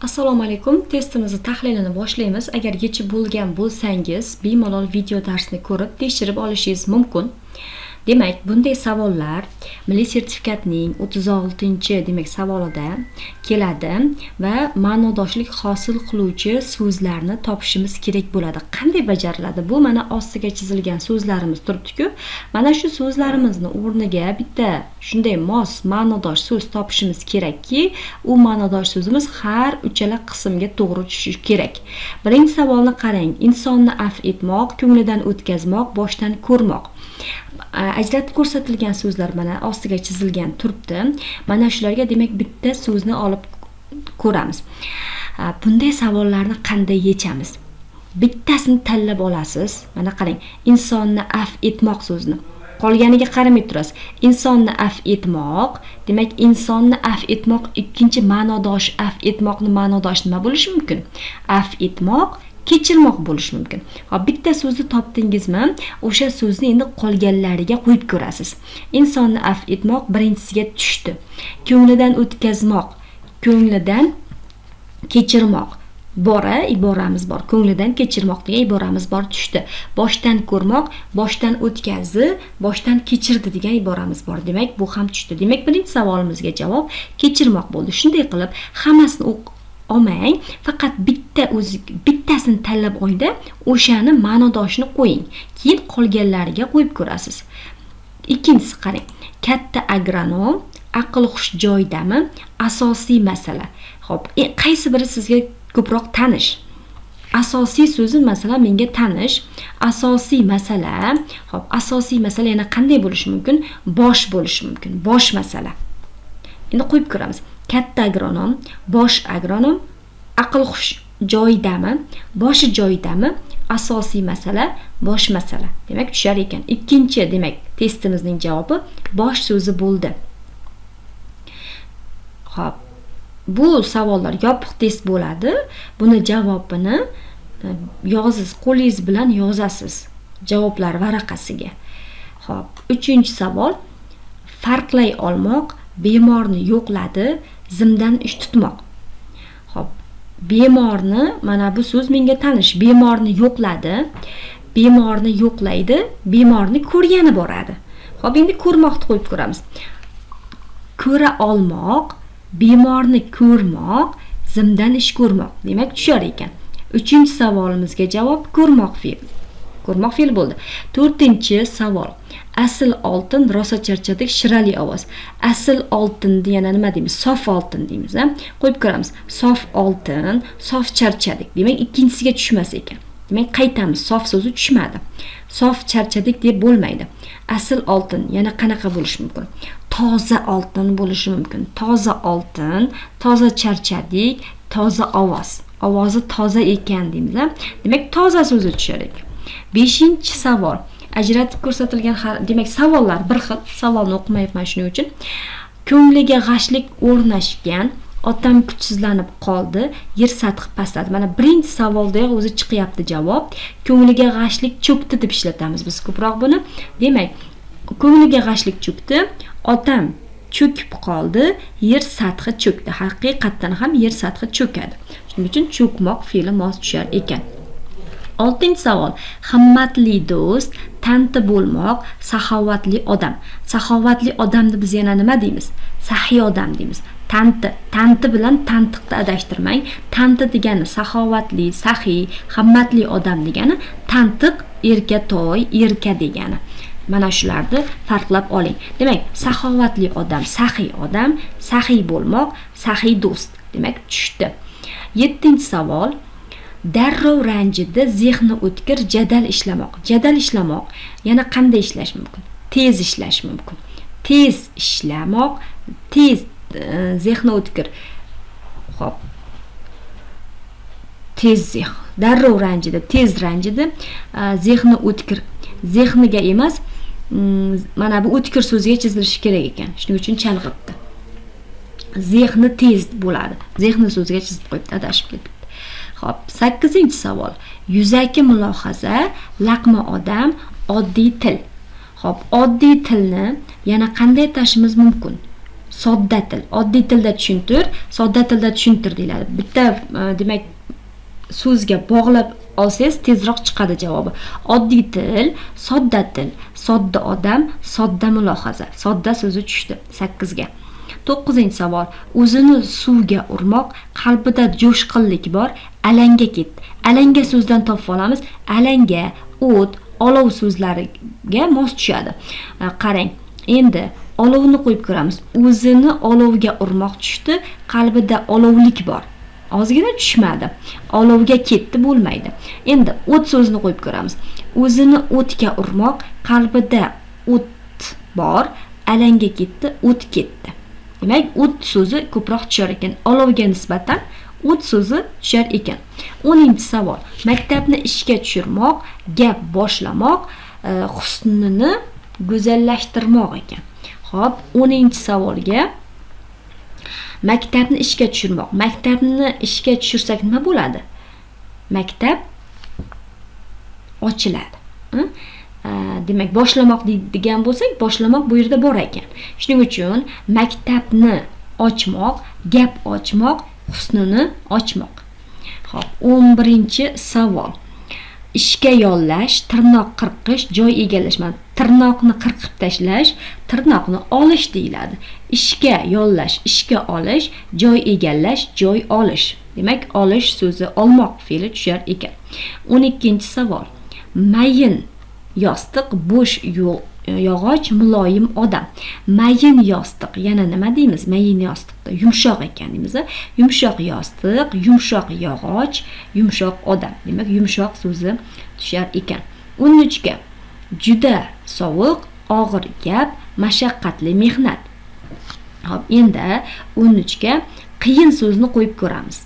Assalomu alaykum. Testimizni tahlilini boshlaymiz. Agar yechib bo'lgan bo'lsangiz, bemalol video darsni ko'rib, tekshirib olishingiz mumkin. Demak, bunday savollar milliy sertifikatning 36, demak, savolida keladi va ma'nodoshlik hosil qiluvchi so'zlarni topishimiz kerak bo'ladi. Qanday bajariladi? Bu mana ostiga chizilgan so'zlarimiz turibdi-ku. Mana shu so'zlarimizni o'rniga bitta shunday mos ma'nodosh so'z topishimiz kerakki, u ma'nodosh so'zimiz har uchala qismga to'g'ri tushishi kerak. Birinchi savolni qarang. Insonni afv etmoq, ko'nglidan o'tkazmoq, boshdan ko'rmoq. Ajratib ko'rsatilgan so'zlar mana ostiga chizilgan turibdi. Mana shularga, demak, bitta so'zni olib ko'ramiz. Bunday savollarni qanday yechamiz? Bittasini tanlab olasiz. Mana qarang, insonni afv etmoq so'zini. Qolganiga qaramay turasiz. Insonni afv etmoq, demak, insonni afv etmoq ikkinchi ma'nodosh, afv etmoqni ma'nodoshi nima bo'lishi mumkin? Afv etmoq kechirmoq bo'lishi mumkin. Hop, bitta so'zni topdingizmi, o'sha so'zni endi qolganlariga qo'yib ko'rasiz. Insonni afv etmoq birinchisiga tushdi. Ko'nglidan o'tkazmoq, ko'nglidan kechirmoq bor, iboramiz bor. Ko'nglidan kechirmoq degan iboramiz bor, tushdi. Boshdan ko'rmoq, boshdan o'tkazdi, boshdan kechirdi degan iboramiz bor. Demak, bu ham tushdi. Demak, birinchi savolimizga javob kechirmoq bo'ldi. Shunday qilib hammasini olmang, faqat bitta o'zi bittasini tanlab olingda, o'shani ma'nodoshini qo'ying. Keyin qolganlariga qo'yib ko'rasiz. Ikkinchisi qarang. Katta agronom, aql hush joyidami, asosiy masala. Xo'p, qaysi biri sizga ko'proq tanish? Asosiy so'zi, masalan, menga tanish. Asosiy masala. Xo'p, asosiy masala yana qanday bo'lishi mumkin? Bosh bo'lishi mumkin. Bosh masala. Endi qo'yib ko'ramiz. Katta agronom, bosh agronom, aql hush joyidami, boshi joyidami, asosiy masala, bosh masala. Demak, tushar ekan. Ikkinchi, demak, testimizning javobi bosh so'zi bo'ldi. Xo'p, bu savollar yopiq test bo'ladi. Buni javobini yozasiz, qo'lingiz bilan yozasiz javoblar varaqasiga. Xo'p, uchinchi savol: farqlay olmoq, bemorni yo'qladi, zimdan ish tutmoq. Xo'p, bemorni, mana bu so'z menga tanish. Bemorni yo'qladi, bemorni yo'qlaydi, bemorni ko'rgani boradi. Xo'p, endi ko'rmoqni qo'yib ko'ramiz. Ko'ra olmoq, bemorni ko'rmoq, zimdan ish ko'rmoq. Demak, tushar ekan. Uchinchi savolimizga javob ko'rmoq fe'l. Ko'rmoq fe'l bo'ldi. To'rtinchi savol. Asl oltin, rosa charchadik, shirali ovoz. Asl oltinni yana nima deymiz? Sof oltin deymiz, a? Qo'yib ko'ramiz. Sof oltin, sof charchadik. Demak, ikkinchisiga tushmas ekan. Demak, qaytamiz. Sof so'zi tushmadi. Sof charchadik deb bo'lmaydi. Asl oltin yana qanaqa bo'lishi mumkin? Toza oltin bo'lishi mumkin. Toza oltin, toza charchadik, toza ovoz. Ovozi toza ekan deymiz, a? Demak, toza so'zi tushar ekan. Beshinchi savol. Ajratib ko'rsatilgan, demak, savollar bir xil. Savolni o'qimayapman shuning uchun. Ko'ngliga g'ashlik o'rnashgan, otam kuchsizlanib qoldi, yer sathi pastladi. Mana birinchi savoldayoq o'zi chiqyapti javob. Ko'ngliga g'ashlik cho'kdi deb ishlatamiz biz ko'proq buni. Demak, ko'ngliga g'ashlik cho'kdi, otam cho'kib qoldi, yer sathi cho'kdi. Haqiqatdan ham yer sathi cho'kadi. Shuning uchun cho'kmoq fe'li mos tushar ekan. Oltinchi savol. Himmatli do'st, tanti bo'lmoq, saxovatli odam. Saxovatli odamni biz yana nima deymiz? Saxiy odam deymiz. Tanti, tanti bilan tantiqni adashtirmang. Tanti degani saxovatli, saxiy, himmatli odam degani, tantiq erkatoy, erka degani. Mana shularni farqlab oling. Demak, saxovatli odam, saxiy odam, saxiy bo'lmoq, saxiy do'st. Demak, tushdi. Yettinchi savol. Darrov ranjidi, zehni o'tkir, jadal ishlamoq. Jadal ishlamoq yana qanday ishlash mumkin? Tez ishlash mumkin. Tez ishlamoq, tez, zehni o'tkir. Xo'p. Tez zehn. Darrov ranjidi, tez ranjidi, zehni o'tkir. Zehniga emas, mana bu o'tkir so'ziga chizilishi kerak ekan. Shuning uchun chalg'itdi. Zehni tez bo'ladi. Zehni so'ziga chizib qo'yibdi, adashib ketibdi. Xo'p, 8-savol. Yuzaki mulohaza, laqma odam, oddiy til. Xo'p, oddiy tilni yana qanday atashimiz mumkin? Sodda til, oddiy tilda tushuntir, sodda tilda tushuntir deyiladi. Bitta demak so'zga bog'lab olsangiz tezroq chiqadi javobi. Oddiy til, sodda til, sodda odam, sodda mulohaza. Sodda so'zi tushdi 8 ga. 9-savol. O'zini suvga urmoq, qalbida jo'shqinlik bor, alanga ketdi. Alanga so'zidan topib olamiz. Alanga, o't, olov so'zlariga mos tushadi. Qarang, endi olovni qo'yib ko'ramiz. O'zini olovga urmoq tushdi, qalbida olovlik bor. Ozgina tushmadi. Olovga ketdi bo'lmaydi. Endi o't so'zini qo'yib ko'ramiz. O'zini o'tga urmoq, qalbida o't bor, alanga ketdi, o't ketdi. Demak, o't so'zi ko'proq tushar ekan. Olovga nisbatan o't so'zi tushar ekan. 10-savol. Maktabni ishga tushirmoq, gap boshlamoq, husnini go'zallashtirmoq ekan. Xo'p, 10-savolga maktabni ishga tushirmoq. Maktabni ishga tushirsak nima bo'ladi? Maktab ochiladi. Demak, boshlamoq degan bo'lsak, boshlamoq bu yerda bor ekan. Shuning uchun maktabni ochmoq, gap ochmoq, husnini ochmoq. Xo'p, 11-savol. Ishga yollash, tirnoq qirqish, joy egallash. Mana tirnoqni qirqib tashlash, tirnoqni olish deyiladi. Ishga yollash, ishga olish, joy egallash, joy olish. Demak, olish so'zi olmoq fe'li tushar ekan. 12-savol. Mayin yostiq, bo'sh yog'och, muloyim odam. Mayin yostiq, yana nima deymiz? Mayin yostiqda yumshoq ekan deymiz. Yumshoq yostiq, yumshoq yog'och, yumshoq odam. Demak, yumshoq so'zi tushar ekan. 13 ga juda sovuq, og'ir gap, mashaqqatli mehnat. Xo'p, endi 13 ga qiyin so'zni qo'yib ko'ramiz.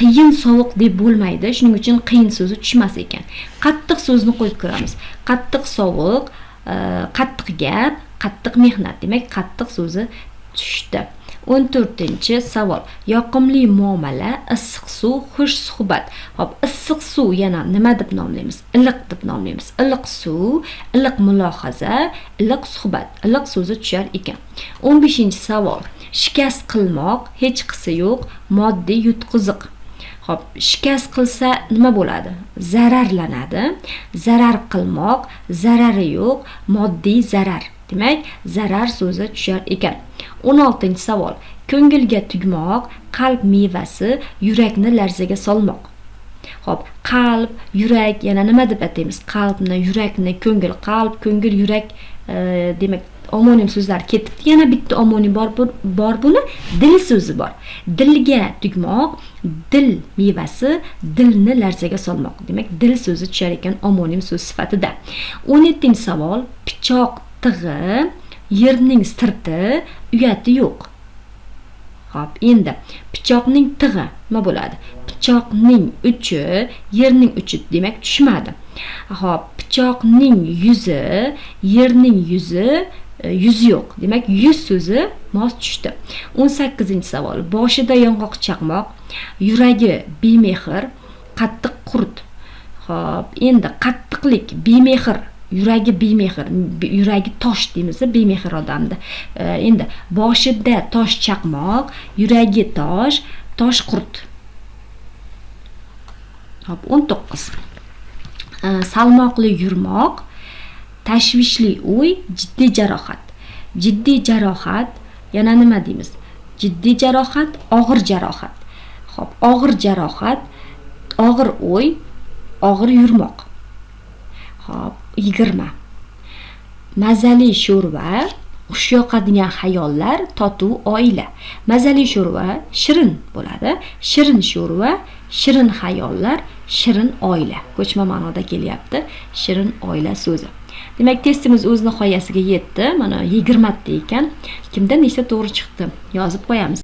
Qiyin sovuq deb bo'lmaydi, shuning uchun qiyin so'zi tushmas ekan. Qattiq so'zni qo'yib ko'ramiz. Qattiq sovuq, qattiq gap, qattiq mehnat. Demak, qattiq so'zi tushdi. 14-savol. Yoqimli muomala, issiq suv, xush suhbat. Xo'p, issiq suv yana nima deb nomlaymiz? Iliq deb nomlaymiz. Iliq suv, iliq mulohaza, iliq suhbat. Iliq so'zi tushar ekan. 15-savol. Shikast qilmoq, hechqisi yo'q, moddiy yutqiziq. Xo'p, shikast qilsa nima bo'ladi? Zararlanadi. Zarar qilmoq, zarari yo'q, moddiy zarar. Demak, zarar so'zi tushar ekan. 16-savol. Ko'ngilga tugmoq, qalb mevasi, yurakni larzaga solmoq. Xo'p, qalb, yurak yana nima deb ataymiz? Qalbni, yurakni, ko'ngil, qalb, ko'ngil, yurak, demak, omonim so'zlar ketibdi. Yana bitta omonim bor buni dil so'zi bor. Dilga tugmoq, dil mevasi, dilni larzaga solmoq. Demak, dil so'zi tushar ekan omonim so'z sifatida. 17-savol. Pichoq tig'i, yerning sirti, uyati yo'q. Xo'p, endi pichoqning tig'i nima bo'ladi? Pichoqning uchi, yerning uchi, demak tushmadi. Xo'p, pichoqning yuzi, yerning yuzi, yuzi yo'q. Demak, yuz so'zi mos tushdi. 18-savol. Boshida yong'oq chaqmoq, yuragi bemehr, qattiq qurt. Xo'p, endi qattiqlik, bemehr, yuragi bemehr, yuragi tosh deymiz bemehr odamni. Endi boshida tosh chaqmoq, yuragi tosh, tosh qurt. Xo'p, 19. Salmoqli yurmoq, tashvishli o'y, jiddiy jarohat. Jiddiy jarohat yana nima deymiz? Jiddiy jarohat, og'ir jarohat. Xo'p, og'ir jarohat, og'ir o'y, og'ir yurmoq. Xo'p, 20. Mazali sho'rva, xushyoqadigan xayollar, totuv oila. Mazali sho'rva shirin bo'ladi. Shirin sho'rva, shirin xayollar, shirin oila. Ko'chma ma'noda kelyapti shirin oila so'zi. Demak, testimiz o'z nihoyasiga yetdi. Mana 20 ta ekan. Kimda nechta to'g'ri chiqdi? Yozib qo'yamiz.